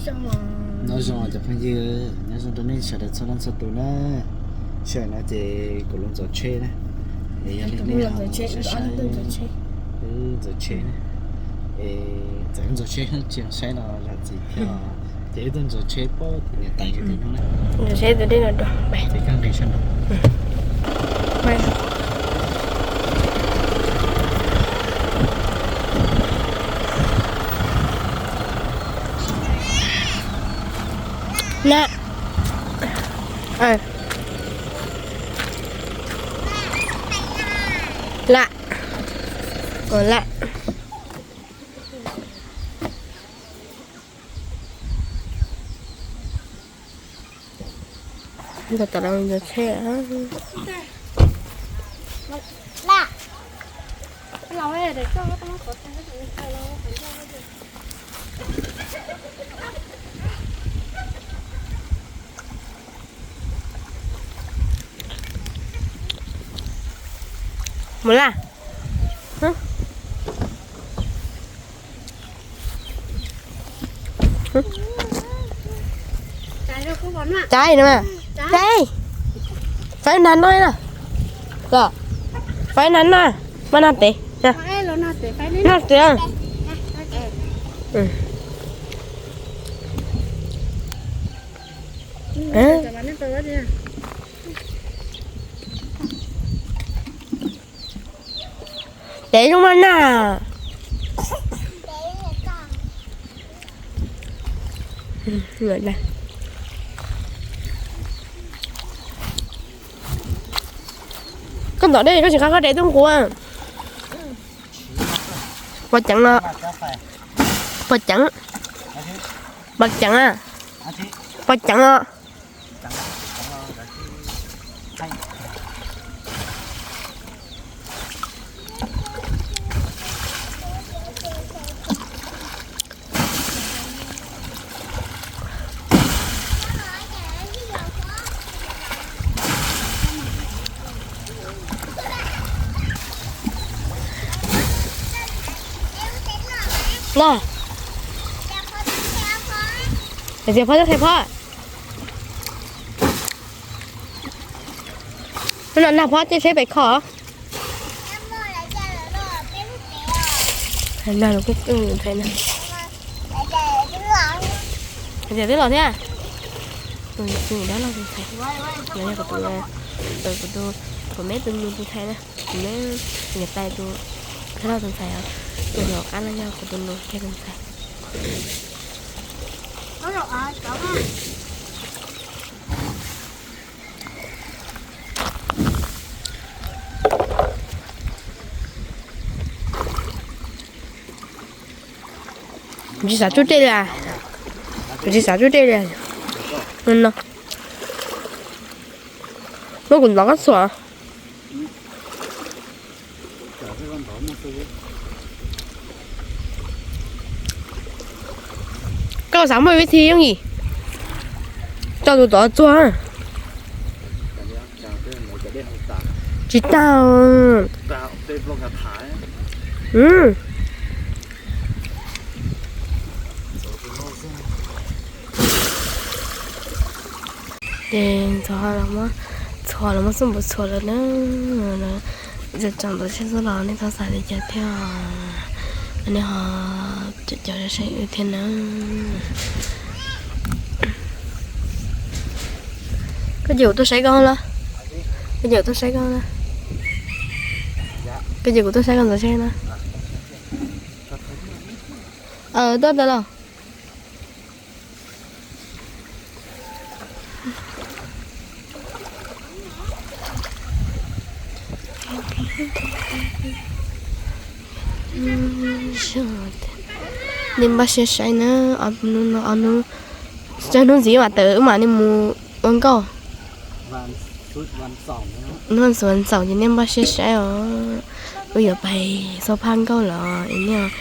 Nyob zoo cov phooj ywg, nyob zoo rau nej sawv daws txhua leej txhua tus na. Sij hawm no ces kuv los ntxuav tsheb na. Es yog li nej ho saib saib, wb ntxuav tsheb na. Es txawm wb ntxuav tsheb tsis saib los zam txim thiab, ces wb tuaj ntxuav tsheb pab tim niam tais nkawd tus no na. Ntxuav tsheb tus dej no dua, ces koj nqis sab nraud. Na. Lam. Lam. Ntawm lawv ntawd tsheb. Mus laj. Caiv no mas. Caiv. Faib nag no na. Los. Faib nag no. Mas nag tes. Nag tes. Ces zoo no na. Koj ntov dej koj tsis qab koj dej tuaj nqua. Pov ceev no. Pov ceev. Pov ceev a. Pov ceev os. Los. Tias phob twb qhia phob. Hnub no nag phob tej seb pem kho. Nag los kuj ntxhais na. Tias twb los thiab. Tus dab laug tus ntxhais. Los yog kuv tus, kuv tus, kuv meb tus nus tus ntxhais na. Kuv meb niam tais tus dab laug tus ntxhais os. Tus hluas qab no yog kuv tus nus kiag tus ntxhais. Kuv tsis xav tsuj dej li. Kuv tsis xav tsuj dej li. No no. Muab kuv ntov koj txhuam. Koj xav muaj vib thi yooj yim. Tso tus tod txuag. Tsis tau. Ces ntxhua los muab, ntxhua los muab xub npum txhua lawm na. Tseem ntxuav tsheb xwb los nej txhob xav li cas thiab. Nej ho cov cov saib wb thiab na. Koj ces kuv tuaj saib koj los? Koj ces kuv tuaj saib koj na? Koj ces kuv tuaj saib koj ntxuav tsheb na? Tuaj tau los. Nej npaj siab saib na, ob hnub no ob hnub, tsawg hnub ntxiv mam tawm wb mam li mus ua nkauj. Hnub xuv ntxaum ces nej npaj siab saib os. Wb yuav pais xauj phaj nkauj los nej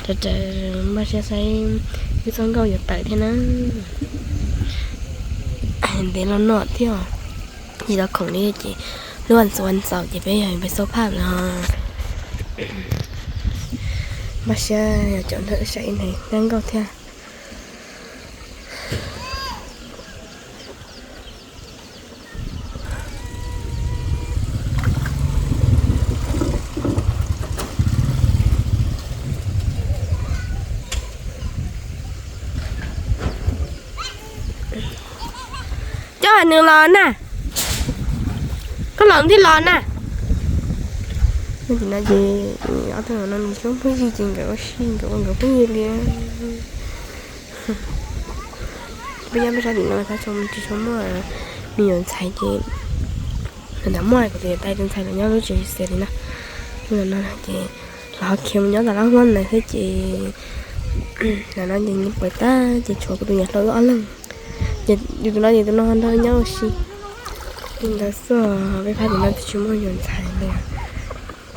raws raws npaj siab saib wb txoj nkauj yuav tawm thiab na. Ntev los no thiab, tsis tau khoom li ces lub vas xuv ntxaum ces peb yog pais xauj phaj los. Npaj siab yog cov nrog wb saib ib nqe nkauj thiab. Nws los na, koj los thiaj los na. Tam no ces ob tug no nws coob phooj ywg ces nkawd ua si nkawd ua nkawd phooj ywg li. Peb nyob peb sab tim no tab tsis tshua muaj me nyuam ntxhais ces ntawd muaj kuv tus yawm tais tus ntxhais los nyob lub tsev xis li na. Hnub no ces los khiav mus nyob tom lub huab ntawd thiab ces ntawm no ces nws pais tag ces tshuav kuv tus niam hluas wb ob leeg. Ces yus tus no ces tus no nrog nyob ua si. Li ntawd xwb, peb phab tim no twb tsis muaj me nyuam ntxhais li,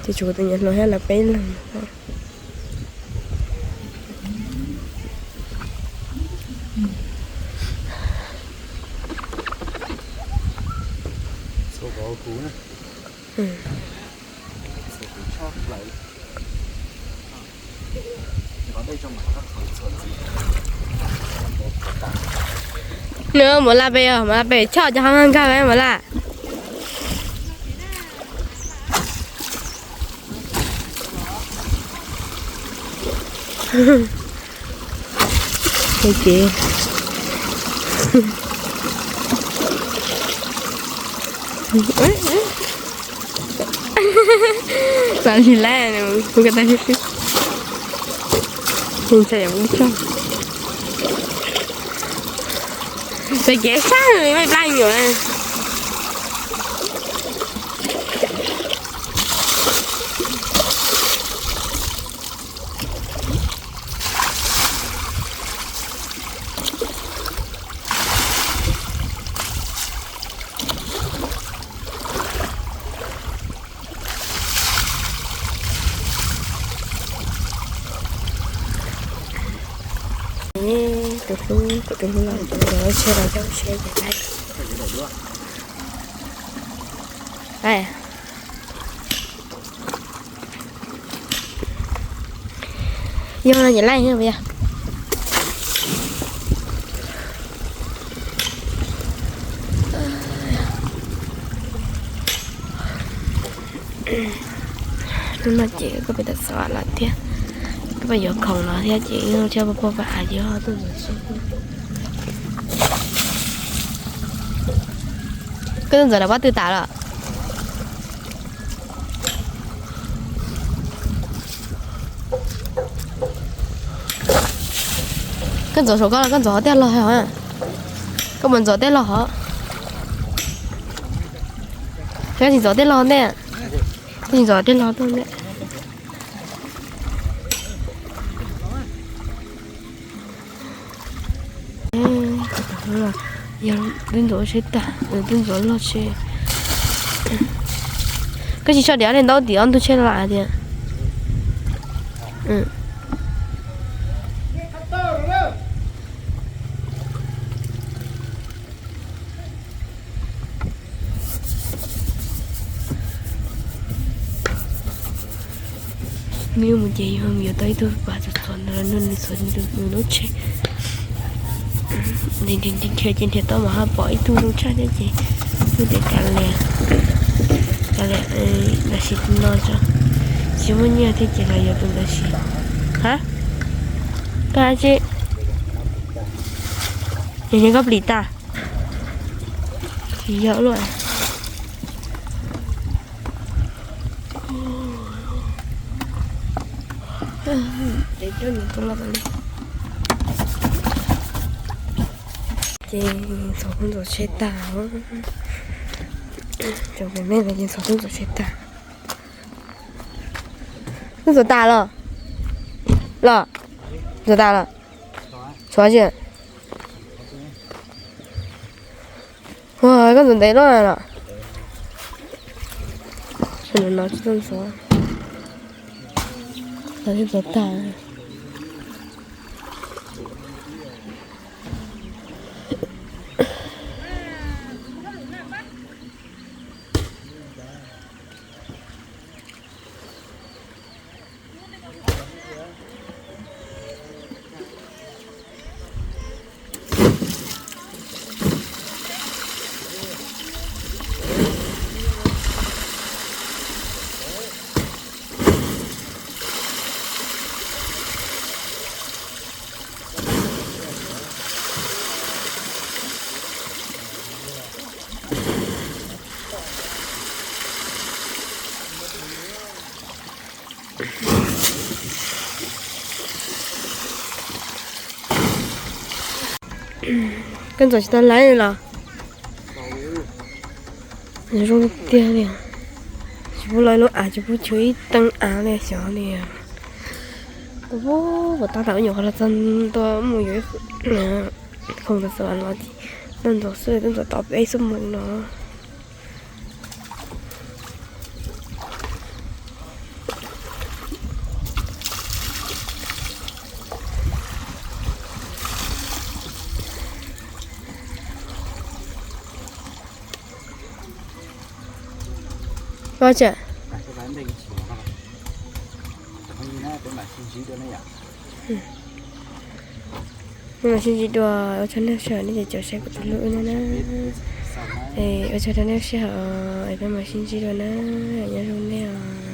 ces tshuav kuv tus niam hluas thiab lawv peb leeg. Nws mus la pem, mus la pem choj cov ho nkag mus la. Ces xav ntsis lawm, kuv ko taw sib sib. Ntshai yam ub tsaug. Txawm kev sab me plab me nyuam. Tus hlub, kuv tus hlub los tsev los coj seb ces laij. Yog no ces laij puas yog? Hnub no ces koj pem tam xov los thiab, koj pem yuav khoom los thiab ces ib hnub tshiab puag puag pem av ces tuaj ntxuav seb. Koj tuaj ntxuav rau pob tw tas los? Koj ntxuav saum koj los koj ntxuav hov tej los hov? Koj mus ntxuav tej los hov? Koj tsis ntxuav tej los ntej? Koj tsis ntxuav tej los tuaj ntej? Yog twb ntxuav tsheb tag, twb ntxuav log tsheb. Koj tsis tso diav li ntaub tim ob ntug tsheb los hais tias. Nws mus ces yog yuav tau ib tug pas txog txog ntawd no nws txog nws lub tsheb. Nrhiav ces nrhiav tau mas ho pom ib tug zoo tshaj thiab ces kuj tias kav liam, kav liam, tab sis no tsis muaj nyiaj thiab ces los yuav tus ntawd sim. Ha, koj hais tsis, yog koj plis tag. Tsis yog luaj. Ces txog kuj ntxuav tsheb tag. Tsoom pem me no ces txog kuj ntxuav tsheb tag. Kuj ntxuav tas los? Los? Ntxuav tas los? Tshuav tsis? Ua koj ntxuav ntev loj los? Sawv daws no tsis tau ntxuav. Los thiaj ntxuav tag. Koj ntxuav tsis tau laib li los? Zoo tiag li. Tsis pub los lub av, tsis pub chwv ib teev av li xyov li. Kuv puas tab tom nyuam qhuav los txog ntua mus yuav ib khoom ntxuav los, ntxuav xwb twb ntxuav tau peb xuab moos no. Koj tseem Peb mam sib ntsib dua, ua tsaug nej sij hawm nej caum saib kuv tus hlub wb na. Ua tsaug rau nej sij hawm es peb mam sib ntsib dua na. Nyob zoo nej os.